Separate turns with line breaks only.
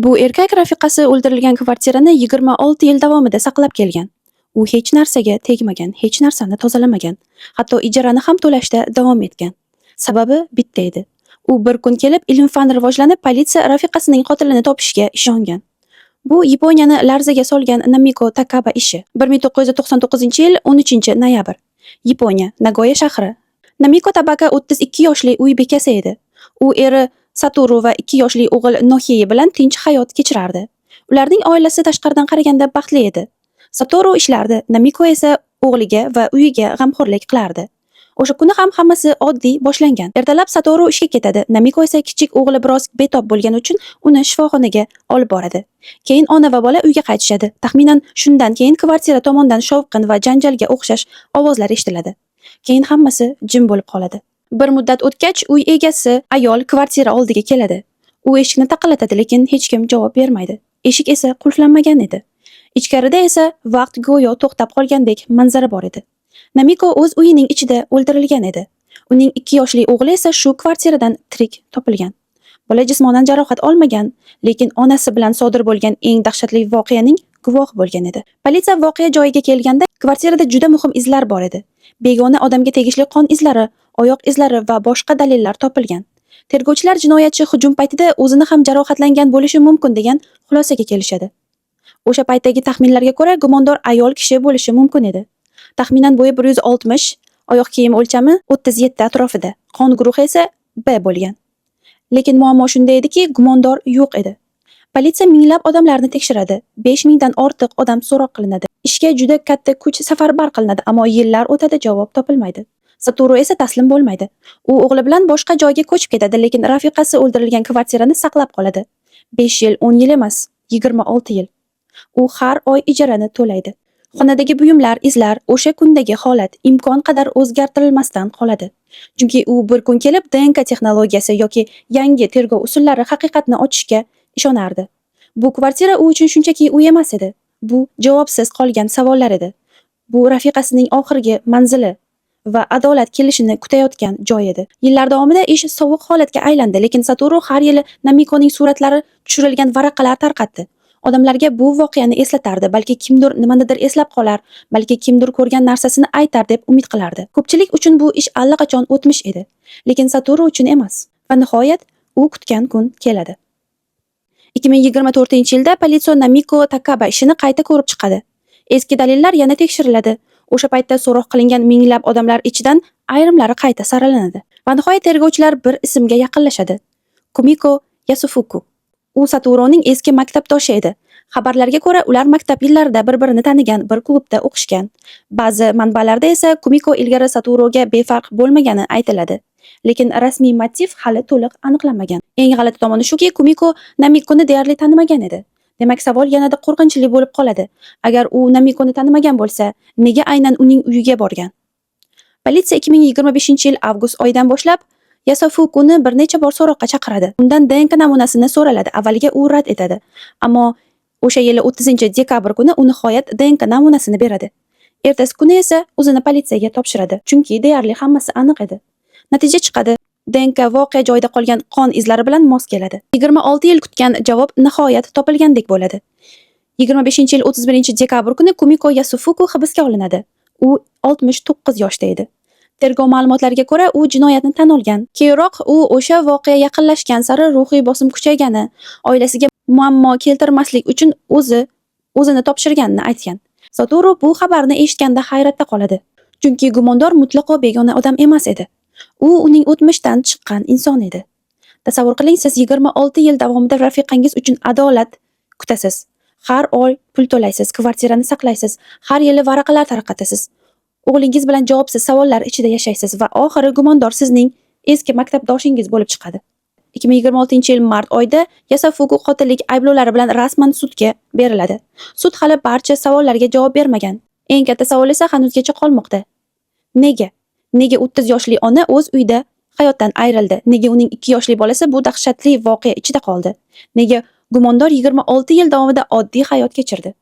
Bu erkak rafiqasi o'ldirilgan kvartirani 26 yil davomida saqlab kelgan. U hech narsaga tegmagan, hech narsani tozalamagan. Hatto ijarani ham to'lashda davom etgan. Sababi bitta edi. U bir kun kelib ilm-fan rivojlanib, politsiya rafiqasining qotilini topishiga ishongan. Bu Yaponiyani larzaga solgan Namiko Takaba ishi. 1999-yil 13-noyabr. Yaponiya, Nagoya shahri. Namiko Tabaka 32 yoshli uy bekasi edi. U eri Satoru va 2 yoshli o'g'il Nohei bilan tinch hayot kechirardi. Ularning oilasi tashqaridan qaraganda baxtli edi. Satoru ishlardi, Namiko esa o'g'liga va uyiga g'amxo'rlik qilardi. O'sha kuni ham hammasi oddiy boshlangan. Ertalab Satoru ishga ketadi, Namiko esa kichik o'g'li biroz betob bo'lgani uchun uni shifoxonaga olib boradi. Keyin ona va bola uyga qaytishadi. Taxminan shundan keyin kvartira tomondan shovqin va janjalga o'xshash ovozlar eshitiladi. Keyin hammasi jim bo'lib qoladi. Bir muddat o'tgach, uy egasi ayol kvartira oldiga keladi. U eshikni taqillatadi, lekin hech kim javob bermaydi. Eshik esa qulflanmagan edi. Ichkarida esa vaqt go'yo to'xtab qolgandek manzara bor edi. Namiko o'z uyining ichida o'ldirilgan edi. Uning 2 yoshli o'g'li esa shu kvartiradan tirik topilgan. Bola jismonan jarohat olmagan, lekin onasi bilan sodir bo'lgan eng dahshatli voqeaning guvohi bo'lgan edi. Politsiya voqea joyiga kelganda kvartirada juda muhim izlar bor edi. Begona odamga tegishli qon izlari, oyoq izlari va boshqa dalillar topilgan. Tergovchilar jinoyatchi hujum paytida o'zini ham jarohatlangan bo'lishi mumkin degan xulosaga kelishadi. O'sha paytdagi taxminlarga ko'ra, gumondor ayol kishi bo'lishi mumkin edi. Taxminan bo'yi 160, oyoq kiyimi o'lchami 37 atrofida, qon guruhi esa B bo'lgan. Lekin muammo shunda ediki, gumondor yo'q edi. Politsiya minglab odamlarni tekshiradi. 5000 dan ortiq odam so'roq qilinadi. Ishga juda katta kuch safarbar qilinadi, ammo yillar o'tadi, javob topilmaydi. Satoru esa taslim bo'lmaydi. U o'g'li bilan boshqa joyga ko'chib ketadi, lekin rafiqasi o'ldirilgan kvartirani saqlab qoladi. 5 yil, 10 yil emas, 26 yil. U har oy ijarani to'laydi. Xonadagi buyumlar, izlar, o'sha kundagi holat imkon qadar o'zgartirilmasdan qoladi. Chunki u bir kun kelib DNK texnologiyasi yoki yangi tergov usullari haqiqatni ochishga ishonardi. Bu kvartira u uchun shunchaki uy emas edi. Bu javobsiz qolgan savollar edi. Bu rafiqasining oxirgi manzili va adolat kelishini kutayotgan joy edi. Yillar davomida ish sovuq holatga aylandi, lekin Satoru har yili Namikoning suratlari tushirilgan varaqalar tarqatdi. Odamlarga bu voqeani eslatardi, balki kimdir nimanidir eslab qolar, balki kimdir ko'rgan narsasini aytar deb umid qilardi. Ko'pchilik uchun bu ish allaqachon o'tmish edi, lekin Satoru uchun emas. Va nihoyat u kutgan kun keladi. 2024-yilda politsiya Namiko Takaba ishini qayta ko'rib chiqadi. Eski dalillar yana tekshiriladi. O'sha paytda so'roq qilingan minglab odamlar ichidan ayrimlari qayta saralanadi. Va nihoyat tergovchilar bir ismga yaqinlashadi. Kumiko Yasufuku. U Satoruning eski maktabdoshi edi. Xabarlarga ko'ra, ular maktab yillarida bir-birini tanigan, bir klubda o'qishgan. Ba'zi manbalarda esa Kumiko ilgari Satoruga befarq bo'lmagani aytiladi. Lekin rasmiy motiv hali to'liq aniqlanmagan. Eng g'alati tomoni shuki, Kumiko Namikoni deyarli tanimagan edi. Demak, savol yanada qo'rqinchli bo'lib qoladi. Agar u Namikoni tanimagan bo'lsa, nega aynan uning uyiga borgan? Politsiya 2025-yil avgust oyidan boshlab Yasafukuni bir necha bor so'roqqa chaqiradi. Undan DNK namunasini so'raladi. Avvaliga u rad etadi. Ammo o'sha yili 30-dekabr kuni u nihoyat DNK namunasini beradi. Ertasi kuni esa o'zini politsiyaga topshiradi, chunki deyarli hammasi aniq edi. Natija chiqadi. DNK voqea joyida qolgan qon izlari bilan mos keladi. 26 yil kutgan javob nihoyat topilgandek bo'ladi. 25-yil 31-dekabr kuni Kumiko Yasufuku hibsga olinadi. U 69 yoshda edi. Tergov ma'lumotlariga ko'ra, u jinoyatni tan olgan. Keyinroq u o'sha voqea yaqinlashgan sari ruhiy bosim kuchaygani, oilasiga muammo keltirmaslik uchun o'zi o'zini topshirganini aytgan. Satoru bu xabarni eshitganda hayratda qoladi. Chunki gumondor mutlaqo begona odam emas edi. U uning o'tmishdan chiqqan inson edi. Tasavvur qiling, siz 26 yil davomida rafiqangiz uchun adolat kutasiz. Har oy pul to'laysiz, kvartirani saqlaysiz, har yili varaqalar tarqatasiz. O'g'lingiz bilan javobsiz savollar ichida yashaysiz va oxiri gumondor sizning eski maktabdoshingiz bo'lib chiqadi. 2026-yil mart oyida Yasafuku qotillik ayblovlari bilan rasman sudga beriladi. Sud hali barcha savollarga javob bermagan. Eng katta savol esa hanuzgacha qolmoqda. Nega? Nega 30 yoshli ona o'z uyida hayotdan ayrildi? Nega uning 2 yoshli bolasi bu dahshatli voqea ichida qoldi? Nega gumondor 26 yil davomida oddiy hayot kechirdi?